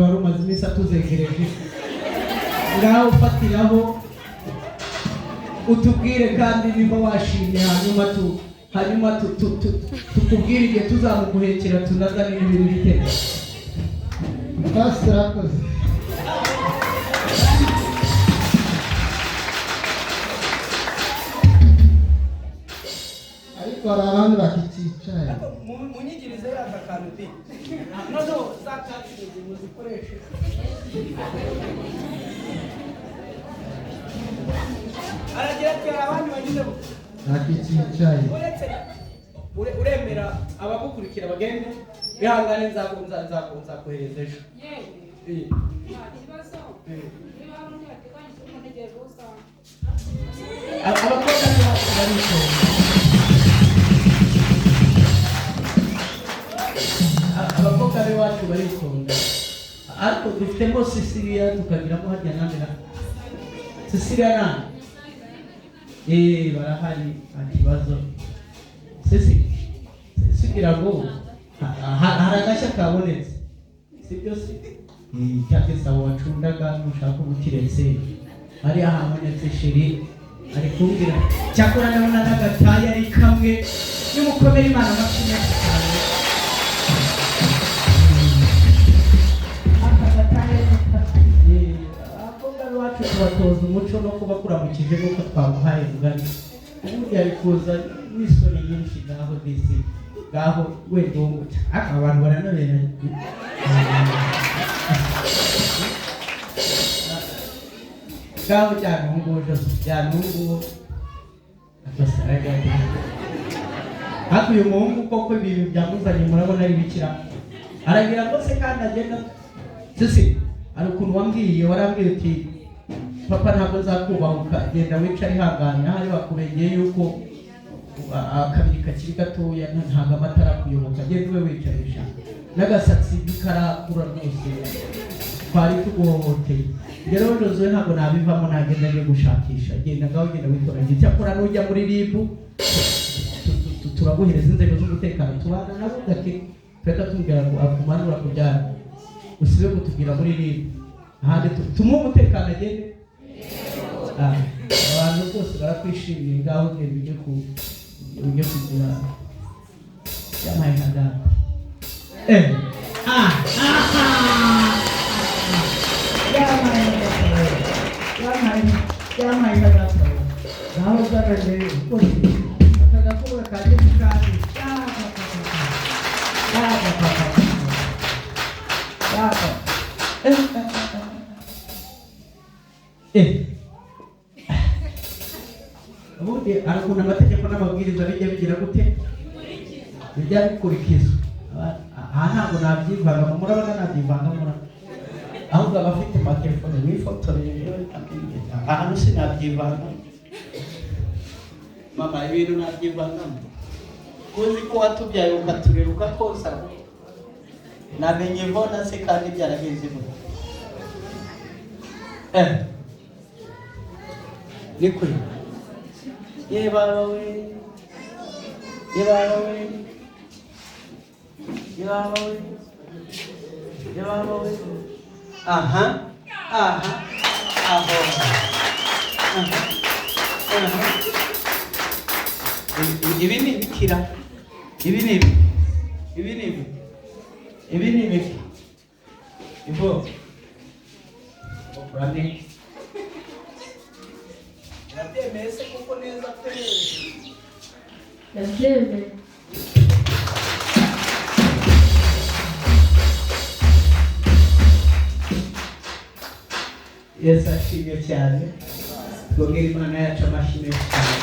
Wari umaze iminsi atuzengereje, ngaho ufatiraho utubwire kandi niba washimye, hanyuma tukubwire igihe tuzamuguhekera, tunazane n'ibintu bitego. Pasiteri akoze. Ariko hari abandi bakikicaye. Munyigirize yaka kantu di noneho za katsi muzikoreshe. Aragira ati hari abandi bagize Bakikicaye. Uretse uremera abagukurikira bagende bihangane, nzakohereza ejo. Yewe. Eh. Nta kibazo. Eh. Niba hari undi wateganyije ko ntegereje usanga. Abakobwa ntibacu baritonda. Abakobwa b'iwacu baritonda, ariko dufitemo Sisiriya, tukagiramo harya nande na Sisiriya nande, barahari, nta kibazo. Sisi sigira ngo hari agashya kabonetse, sibyo? Si cya gisabo wacundaga nushaka ubukiretse hariya habonetse chéri ari kumbwira. Cyakora ndabona n'agatayi ari kamwe. Nimukomere Imana amashyi menshi cyane. Aka gatayi ni kamwe. Abakobwa b'iwacu tubatoza umuco no kuba kuramukije nk'uko twamuhaye mugani. Ubundi ari kuza n'isoni nyinshi. Ngaho disi, ngaho wenda uwo muca. Ariko abantu baranabera. Ngaho cyane ubu ngubu, Jose, cyane ubu ngubu agasaragade. Ariko uyu muhungu koko ibintu byamuzanye murabona ari bikira. Aragira ngo se kandi agenda. Sisi, hari ukuntu wambwiye, warambwiye uti: "Papa, ntabwo nzakubahuka, genda wicare ihangane." Ahari bakubengeye yuko akabiri kakiri gatoya, ntabwo amata arakuyoboka. Genda ube wicarisha n'agasatsi bikarakura rwose, twari tuguhohoteye. Rero Josué, ntabwo nabivamo, nagenda ngiye gushakisha. Genda ngaho, genda witoranye. Icyakora nujya muri RIB, turaguhereza inzego z'umutekano tubana nabo gake, turahita tumubwira ngo akumanura kubyara, usibe kutubwira muri RIB. Ahandi tumuhe umutekano agende. Abantu bose barakwishimiye. Ngaho genda ujye kugura. Yampaye nka data. Ah ah ah, yampaye nka data we. Yampaye nka data we. Ngaho zana rero rwose aka gakobwa kanjye ni kandi. Ya, pa, pa, pa, pa. Ya, pa. Eh, eh, eh, eh. Ubundi hari ukuntu amategeko n'amabwiriza bijya bigira gute, bijya bikurikizwa. Aha ntabwo nabyivangamo, murabona nabyivangamo, ahubwo abafite amatelefone wifotoreye. Ahantu sinabyivangamo. Mama, ibintu nabyivangamo, uzi ko watubyaye ukaturera ukakosa, namenye mbona se kandi byaragenze gute? Ni kuri ye baba we, ye baba we, ye baba we, ye baba we. Aha aha, aho, aha aha. Ibi ni ibikira, ibi ni ibi, ibi ni ibi, ibi ni ibiki ibo urane. Urabyemeye se kuko neza pe? Ndabyemeye. Yesu ashimye cyane. Twongere Imana yacu amashyi menshi cyane.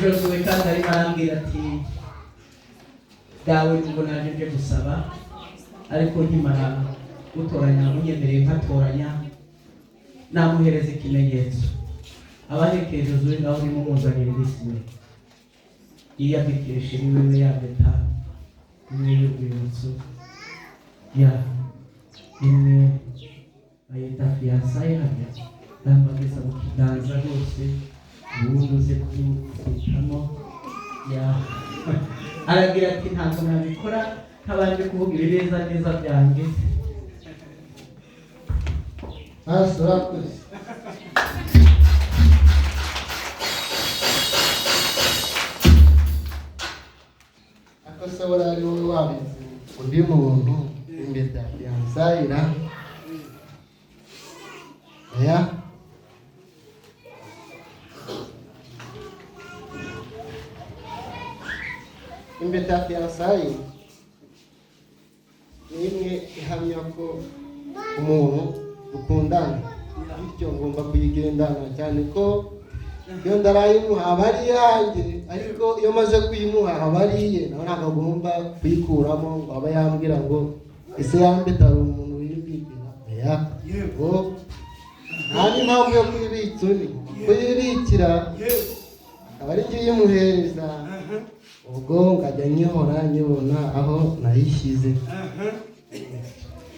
Josué kandi arimo arambwira ati: "Dawe, nubwo naje nje gusaba, ariko nkimara gutoranya, munyemereye nkatoranya, namuhereza ikimenyetso." Abahekeye Josué, ngaho urimo muzanira indisi yiyambikishe chéri wiwe ya mpeta imwe y'urwibutso, ya imwe bayita fiançailles, harya ndambageza mu kiganza rwose, ubundi uze kuhitamo ya. Aragira ati ntabwo nabikora ntabanje kuvuga ibineza neza byanjye. Hasi urakoze. Akosobora ari wowe wabizi undi muntu impeta ya fiançailles oya. Impeta ya fiançailles ni imwe ihamya ko umuntu dukundana, bityo ngomba kuyigendana, cyane ko iyo ndarayimuha aba ari iyanjye, ariko iyo maze kuyimuha aba ari iye, nawe ntabwo agomba kuyikuramo ngo abe yambwira ngo ese yambeta hari umuntu wimbikira. Oya, ngo nta n'impamvu yo kuyibitsa undi, kuyibikira akaba ari njye uyimuhereza, ubwo ngajya nyihora nyibona aho nayishyize.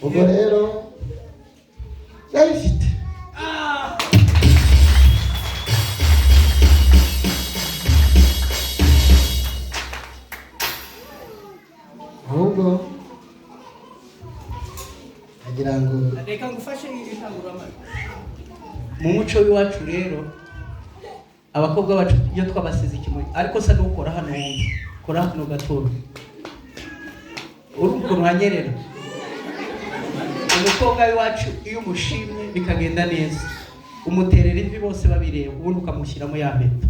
Ubwo rero ndayifite. Ahubwo agira ngo reka ngufashe indangururamajwi. Mu muco w'iwacu rero abakobwa bacu iyo twabasize ikimuri, ariko se nukora hano wumva kora hano gatora uri ukuntu hanyerera. Umukobwa w'iwacu iyo umushimye bikagenda neza, umuterera ivi bose babireba, ubundi ukamushyiramo ya mpeta.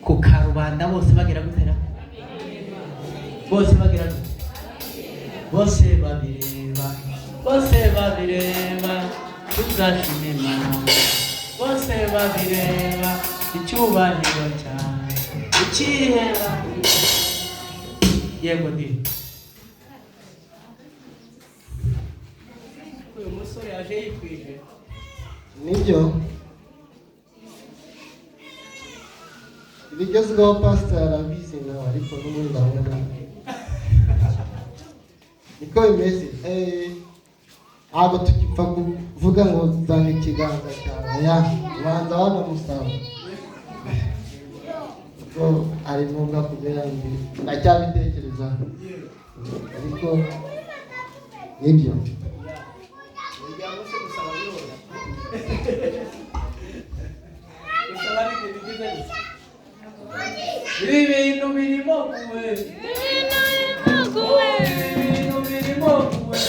Ku karubanda bose bagera gutera, bose bagera gute? Bose babireba, bose babireba, tuzashima Imana. Bose babireba, icyubahiro cyawe ukihera. Yego ndi uyu musore yaje yikwije. Nibyo ibigezweho pastor arabizi nawe, ariko n'ubundi ndabona niko bimeze. Ntabwo tugipfa kuvuga ngo zana ikiganza cyawe, oya, ubanza wanamusaba kuko ari ngombwa kugira ngo ndacyabitekerezaho, ariko nibyo. Umuryango se gusaba biroroha. Gusaba ni ibintu byiza gusa. Ibi bintu birimo kuwe. Ibintu birimo kuwe.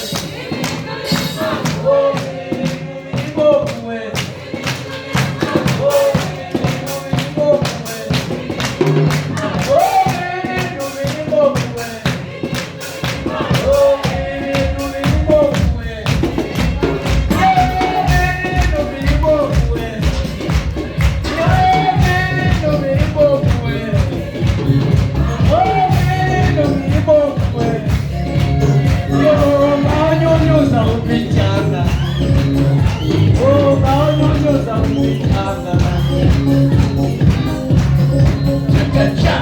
Ibintu birimo kuwe. Ibintu birimo kuwe. Ibintu birimo kuwe. Ibintu birimo kuwe. Ibintu birimo kuwe. Ibintu birimo kuwe. Ibintu birimo kuwe. Yo, ubicyanga. Oh, banyunyuza ubicyanga. Cha cha cha.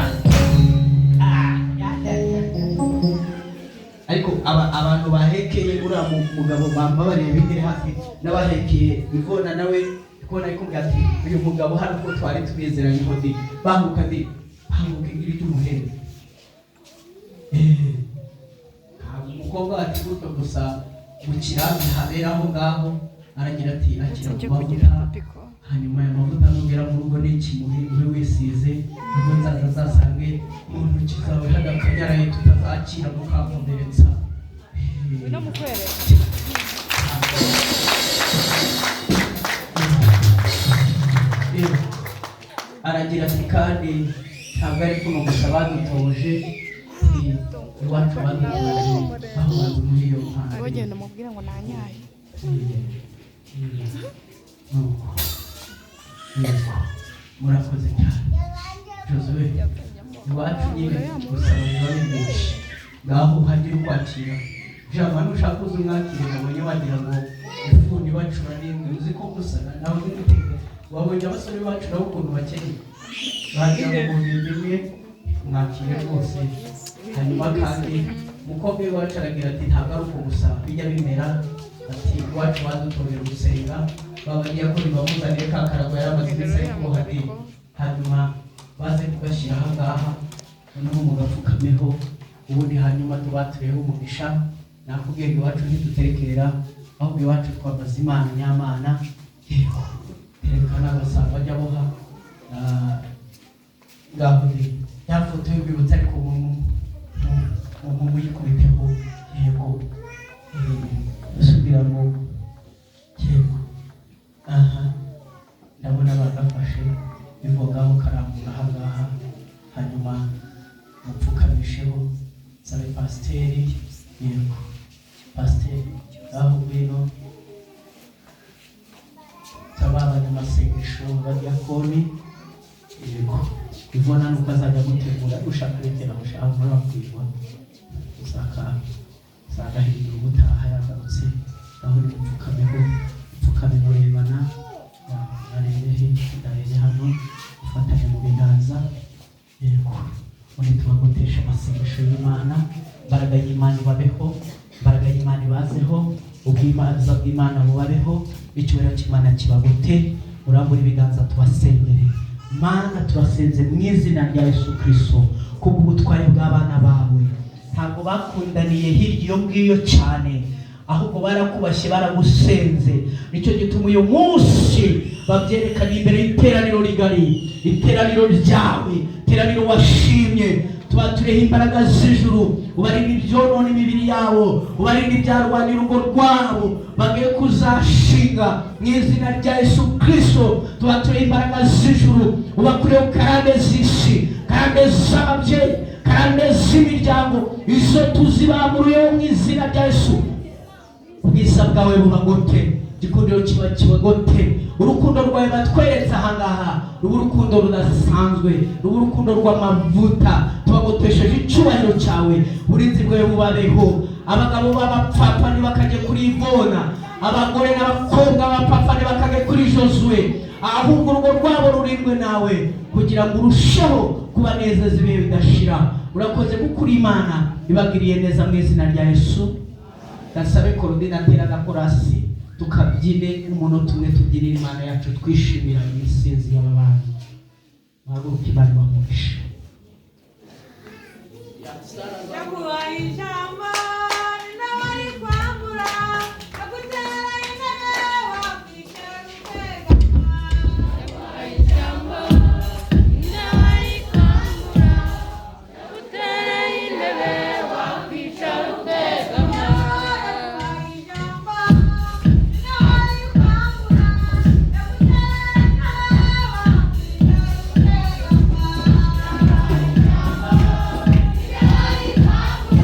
Ariko abantu bahekeye uriya mugabo bambabariye bigere hafi n'abahekeye Ivona nawe kubona ariko ati uyu mugabo hano ko twari tubizeranye ngo ndi banguka ndi banguka igira icyo umuhereza. Ntabwo umukobwa ati gutyo gusa mu kirambi habera aho ngaho, aragira ati akira ku mavuta, hanyuma aya mavuta nugera mu rugo n'ikimuhe ube wisize, nubwo nzaza nzasange mu ntoki zawe hadakanyaraye tutazakira mukankomeretsa. Aragira ati kandi ntabwo ari kuno gusa badutoje, iwacu badutoje aho bazi muri iyo mpano. Bagenda mubwira ngo nanyaye. Murakoze cyane Josue, iwacu nyine gusaba biba biryoshe, ngaho uhagire ukwakira jama nushaka uze umwakire, nabonye wagira ngo ifuni bacura n'imwe uzi ko gusa nawe uzi guteka, wabonye abasore bacu nabo ukuntu bakennye bagira ngo mu bintu bimwe mwakire rwose. Hanyuma kandi umukobwa w'iwacu aragira ati ntabwo ari uko gusa bijya bimera, Ati iwacu badutorera gusenga, babadiyakoni bamuzaniye ka karago yari amaze iminsi ari kuboha di, hanyuma baze kugashyira aha ngaha, noneho mugapfukameho, ubundi hanyuma tubatureho umugisha. Nakubwiye ngo iwacu ntiduterekera, ahubwo iwacu twambaza Imana nyamana. Yego, tereka n'agasamba ajya aboha. Ngaho ni ya foto y'urwibutso, ariko muyikubiteho. Yego, usubiramo. Yego, aha ndabona bagafashe bivugaho, karambura aha ngaha, hanyuma mupfukamisheho. Sabe pasiteri. Yego pasiteri, ngaho ngwino. Saba abanyamasengesho, abadiyakoni. Yego, ivona nuko azajya gutegura ushaka rekera aho ushaka murakwirwa usaka uzagahindura ubutaha yagarutse. Aho ni mupfukameho, mupfukame murebana, arebe he, ndarebe hano, ufatane mu biganza. Yego, ubundi tubagotesha amasengesho y'Imana. Imbaraga y'Imana ibabeho, imbaraga y'Imana ibazeho, ubwiza bw'Imana bubabeho, icyubahiro cy'Imana kibagote. Urambura ibiganza tubasengere. Mana, turasenze mu izina rya Yesu Kristo kubw'ubutwari bw'abana bawe. Ntabwo bakundaniye hirya iyo ngiyo cyane, ahubwo barakubashye, baragusenze. Nicyo gituma uyu munsi babyerekana imbere y'iteraniro rigari, iteraniro ryawe, iteraniro washimye. Tuba turiho imbaraga z'ijuru, ubarinde ibyonona imibiri yabo, ubarinde ibyarwanya urugo rwabo bagiye kuzashinga mu izina rya Yesu Kristo. Tuba turiho imbaraga z'ijuru, ubakureho karande z'isi, karande z'ababyeyi, karande z'imiryango, izo tuzibamuruyeho mu izina rya Yesu. Ubwiza bwawe bubagote, igikundiro kiba kibagote, urukundo rwawe batweretse ahangaha ruba urukundo rudasanzwe, ruba urukundo rw'amavuta. Tubagotesheje icyubahiro cyawe, uburinzi bwawe bubabeho. Abagabo b'abapfapfa ntibakajye kuri Ivona, abagore n'abakobwa b'abapfapfa ntibakajye kuri Josuwe, ahubwo urugo rwabo rurindwe nawe kugira ngo urusheho kubanezeza ibihe bidashira. Urakoze kuko uri Imana ibagiriye neza mu izina rya Yesu. Gasabe korodinateri agakorasi, tukabyine umunota umwe, tubyinire Imana yacu twishimira imisinzi y'aba bantu. Muhaguruke, Imana ibamugisha. Yaguhaye ijambo nawe ari kwambura, agutera intebe wakwicara ukegama. Yaguhaye ijambo nawe ari kwambura, agutera intebe wakwicara ukegama. Yaguhaye ijambo nawe ari kwambura, agutera intebe wakwicara ukegama. Yaguhaye ijambo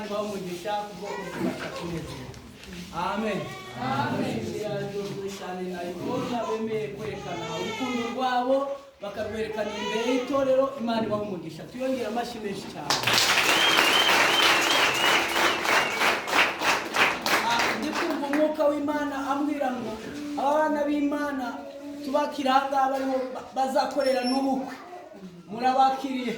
ibahe umugisha kubwo kudufasha kunezerwa. Amen. Ndashimira Joshua na Ivona bemeye kwerekana urukundo rwabo, bakarwerekana imbere y'itorero. Imana ibahe umugisha. Tuyongere amashyi menshi cyane. Ndi kumva Umwuka w'Imana ambwira ngo aba bana b'Imana tubakira aha ngaha bariho bazakorera n'ubukwe. Murabakiriye.